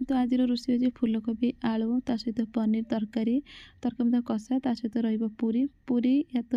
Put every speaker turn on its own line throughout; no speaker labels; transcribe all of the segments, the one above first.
ତ ଆଜିର ରୋଷେଇ ହେଉଛି ଫୁଲକୋବି ଆଳୁ, ତା ସହିତ ପନିର ତରକାରୀ, ତରକାରୀ ମଧ୍ୟ କଷା, ତା ସହିତ ରହିବ ପୁରୀ। ପୁରୀ ୟା ତ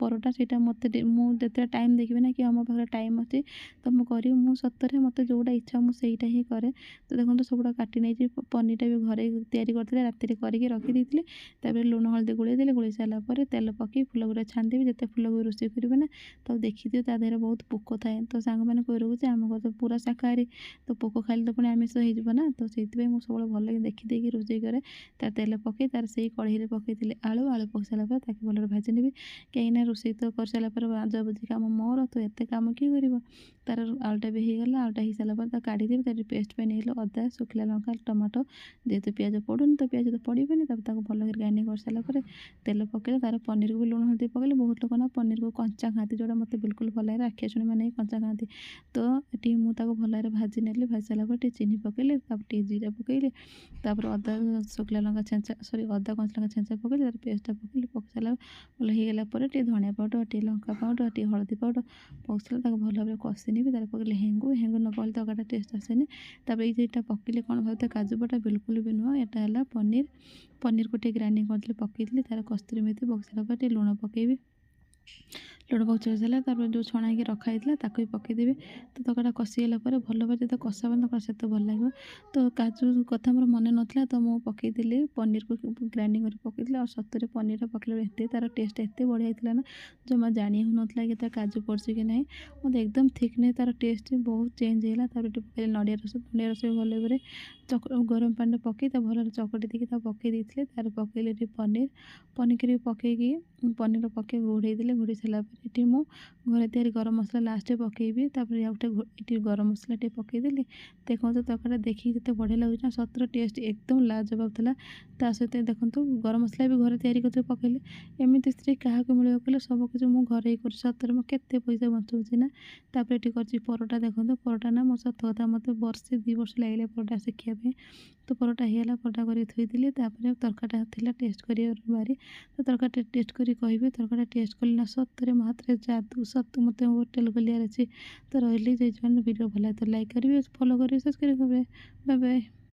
ପରଟା, ସେଇଟା ମୋତେ ମୁଁ ଯେତେବେଳେ ଟାଇମ୍ ଦେଖିବି ନା କି ଆମ ପାଖରେ ଟାଇମ୍ ଅଛି ତ ମୁଁ କରିବି। ମୁଁ ସତରେ ମୋତେ ଯେଉଁଟା ଇଚ୍ଛା ମୁଁ ସେଇଟା ହିଁ କରେ। ତ ଦେଖନ୍ତୁ, ସବୁଟା କାଟି ନେଇଛି। ପନିରଟା ବି ଘରେ ତିଆରି କରିଥିଲେ, ରାତିରେ କରିକି ରଖିଦେଇଥିଲି। ତାପରେ ଲୁଣ ହଳଦୀ ଗୋଳେଇ ଦେଲି। ଗୋଳେଇ ସାରିଲା ପରେ ତେଲ ପକାଇ ଫୁଲକୋବିଟା ଛାଣିଦେବି। ଯେତେ ଫୁଲକୋବି ରୋଷେଇ କରିବେ ନା, ତାକୁ ଦେଖିଥିବେ, ତା ଦେହରେ ବହୁତ ପୋକ ଥାଏ। ତ ସାଙ୍ଗମାନେ କହି ରହୁଛି, ଆମ ଘରେ ତ ପୁରା ଶାକାହାରୀ, ତ ପୋକ ଖାଇଲେ ତ ପୁଣି ଆମିଷ ହେଇଯିବ ନା। ତ ସେଇଥିପାଇଁ ମୁଁ ସବୁବେଳେ ଭଲକି ଦେଖିଦେଇକି ରୋଷେଇ କରେ। ତା ତେଲ ପକାଇ ତାର ସେଇ କଢ଼େଇରେ ପକାଇଥିଲି ଆଳୁ। ଆଳୁ ପକାଇ ସାରିଲା ପରେ ତାକୁ ଭଲରେ ଭାଜି ନେବି, କାହିଁକିନା ରୋଷେଇ ତ କରିସାରିଲା ପରେ ବାଜାବୁଜି କାମ ମୋର, ତ ଏତେ କାମ କିଏ କରିବ? ତାର ଆଳୁଟା ବି ହେଇଗଲା। ଆଳୁଟା ହେଇସାରିଲା ପରେ ତାକୁ କାଢ଼ିଦେବି। ତାର ପେଷ୍ଟ ପାଇଁ ନେଇଗଲି ଅଦା, ଶୁଖିଲା ଲଙ୍କା, ଟମାଟୋ। ଯେହେତୁ ପିଆଜ ପଡ଼ୁନି, ତ ପିଆଜ ତ ପଡ଼ିବନି। ତାପରେ ତାକୁ ଭଲ କରି ଗ୍ରାଇଣ୍ଡିଙ୍ଗ କରିସାରିଲା ପରେ ତେଲ ପକାଇଲେ ତାର ପନିରକୁ ବି ଲୁଣ ହଳଦୀ ପକାଇଲେ। ବହୁତ ଲୋକ ନା ପନିରକୁ କଞ୍ଚା ଖାଆନ୍ତି, ଯେଉଁଟା ମୋତେ ବିଲକୁଲ ଭଲ ଲାଗେ। ରାକ୍ଷାଶୁଣି ମାନେ ହିଁ କଞ୍ଚା ଖାଆନ୍ତି। ତ ଏଠି ମୁଁ ତାକୁ ଭଲ ଭାବରେ ଭାଜି ନେଲି। ଭାଜି ସାରିଲା ପରେ ଟିକେ ଚିନି ପକାଇଲି, ତାପରେ ଟିକେ ଜିରା ପକାଇଲି, ତାପରେ ଅଦା ଶୁଖିଲା ଲଙ୍କା ଛେଞ୍ଚା, ସରି, ଅଦା କଞ୍ଚା ଲଙ୍କା ଛେଞ୍ଚା ପକାଇଲି। ତାର ପେଷ୍ଟଟା ପକାଇଲି। ପକାଇ ସାରିଲା ଭଲ ହେଇଗଲା ପରେ ଟିକେ ଧନିଆ ପାଉଡ଼ର, ଟିକେ ଲଙ୍କା ପାଉଡ଼ର, ଟିକେ ହଳଦୀ ପାଉଡ଼ର ପକାଇ ସାରିଲା ତାକୁ ଭଲ ଭାବରେ କଷି ନେବି। ତାପରେ ପକାଇଲି ହେଙ୍ଗୁ। ହେଙ୍ଗୁ ନ ପକାଇଲେ ତରକାରୀଟା ଟେଷ୍ଟ ଆସେନି। ତାପରେ ଏଇ ଦୁଇଟା ପକାଇଲି, କ'ଣ ଭାବୁଥିବେ, କାଜୁ ବଟା? ବିଲକୁଲ ବି ନୁହଁ। ଏଇଟା ହେଲା ପନିର। ପନିରକୁ ଟିକେ ଗ୍ରାଇଣ୍ଡିଙ୍ଗ କରିଥିଲି, ପକାଇଥିଲି। ତାର କସ୍ତୁରୀ ମେଥି ପକାଇ ସାରିଲା ପରେ ଟିକେ ଲୁଣ ପକାଇବି। ଲୁଣ ପକାଇ ସାରିଲା ତାପରେ ଯେଉଁ ଛଣା ହେଇକି ରଖା ହେଇଥିଲା ତାକୁ ବି ପକାଇଦେବି। ତ ତରକାରୀଟା କଷିଗଲା ପରେ ଭଲ ଭାବରେ ଯେତେ କଷା ହେବ ତରକାରୀ ସେତେ ଭଲ ଲାଗିବ। ତ କାଜୁ କଥା ମୋର ମନେ ନଥିଲା, ତ ମୁଁ ପକାଇଦେଲି ପନିରକୁ ଗ୍ରାଇଣ୍ଡିଙ୍ଗ କରି ପକାଇଥିଲି। ଆଉ ସତରେ ପନିରଟା ପକାଇଲା ବେଳେ ଏତେ ତାର ଟେଷ୍ଟ ଏତେ ବଢ଼ିଆ ହେଇଥିଲା ନା, ଜମା ଜାଣି ହେଉନଥିଲା କି ତା କାଜୁ ପଡ଼ିଛି କି ନାହିଁ। ମୋତେ ଏକଦମ ଥିକନେସ୍, ତାର ଟେଷ୍ଟ ବହୁତ ଚେଞ୍ଜ ହେଇଗଲା। ତାପରେ ଟିକେ ପକାଇଲି ନଡ଼ିଆ ରସ। ନଡ଼ିଆ ରସ ବି ଭଲ ଭାବରେ ଗରମ ପାଣିରେ ପକାଇ ତାକୁ ଭଲରେ ଚକଟି ଦେଇକି ତାକୁ ପକାଇ ଦେଇଥିଲି। ତାରେ ପକାଇଲି ଏଠି ପନିର। ପନିର ପକାଇକି, ପନିର ପକାଇ ଘୋଡ଼େଇ ଦେଲି। ଘୋଡ଼େଇ ସାରିଲା ପରେ ଏଠି ମୁଁ ଘରେ ତିଆରି ଗରମ ମସଲା ଲାଷ୍ଟରେ ପକାଇବି। ତାପରେ ଆଉ ଗୋଟେ ଏଠି ଗରମ ମସଲା ଟିକେ ପକାଇଦେଲି। ଦେଖନ୍ତୁ, ତରକାରୀଟା ଦେଖିକି ଯେତେ ବଢ଼ିଆ ଲାଗୁଛି ନା, ସତରେ ଟେଷ୍ଟ ଏକଦମ ଲାଜବାବ ଥିଲା। ତା ସହିତ ଦେଖନ୍ତୁ, ଗରମ ମସଲା ବି ଘରେ ତିଆରି କରିକି ପକାଇଲି। ଏମିତି ସ୍ତ୍ରୀ କାହାକୁ ମିଳିବ କହିଲେ? ସବୁ କିଛି ମୁଁ ଘରେ ହିଁ କରୁଛି। ସତରେ ମୁଁ କେତେ ପଇସା ବଞ୍ଚଉଛି ନା। ତାପରେ ଏଠି କରିଛି ପରଟା। ଦେଖନ୍ତୁ ପରଟା ନା, ମୋ ସତ କଥା ମୋତେ ବର୍ଷେ 2 ବର୍ଷ ଲାଗିଲା ପରଟା ଶିଖିବା ପାଇଁ। ତ ପରଟା ହେଇଗଲା, ପରଟା କରିକି ଥୋଇଦେଲି। ତାପରେ ତରକାରୀଟା ଥିଲା ଟେଷ୍ଟ କରିବାର ବାରି। ତ ତରକାରୀଟା ଟେଷ୍ଟ କରି କହିବି, ତରକାରୀଟା ଟେଷ୍ଟ କଲି ନା, ସତରେ ମୋ ହାତରେ ଯାଦୁ। ସତ ମୋତେ ହୋଟେଲ ଖୋଲିବାର ଅଛି। ତ ରହିଲି। ଜୟ ଜଗନ୍ନାଥ। ଭିଡ଼ିଓ ଭଲ ଲାଗେ ତ ଲାଇକ୍ କରିବେ, ଫଲୋ କରିବେ, ସବସ୍କ୍ରାଇବ୍ କରିବେ। Bye bye.